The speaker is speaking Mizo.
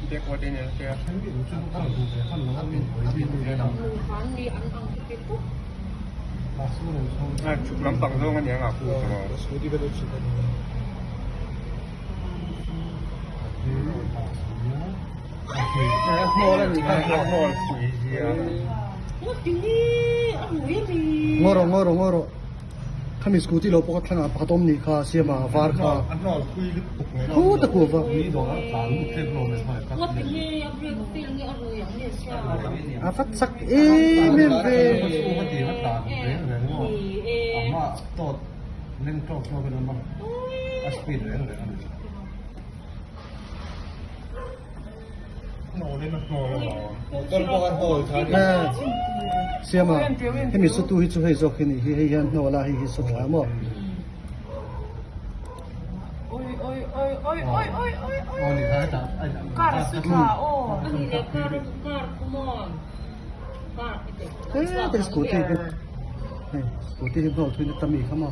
Ngaw rawh ngaw rawh ngaw rawh khami scooty lo pawh kha thlang ah pakhat awm nih kha siama var kha khu ta kuh va. A va chak em em ve. Siama hemi sutu hi chu hei zawk hi ni hi hei hian hnawl a hei hi saw thla maw. He te scooty hi hei scooty hi hnawl thui na ta mi kha maw.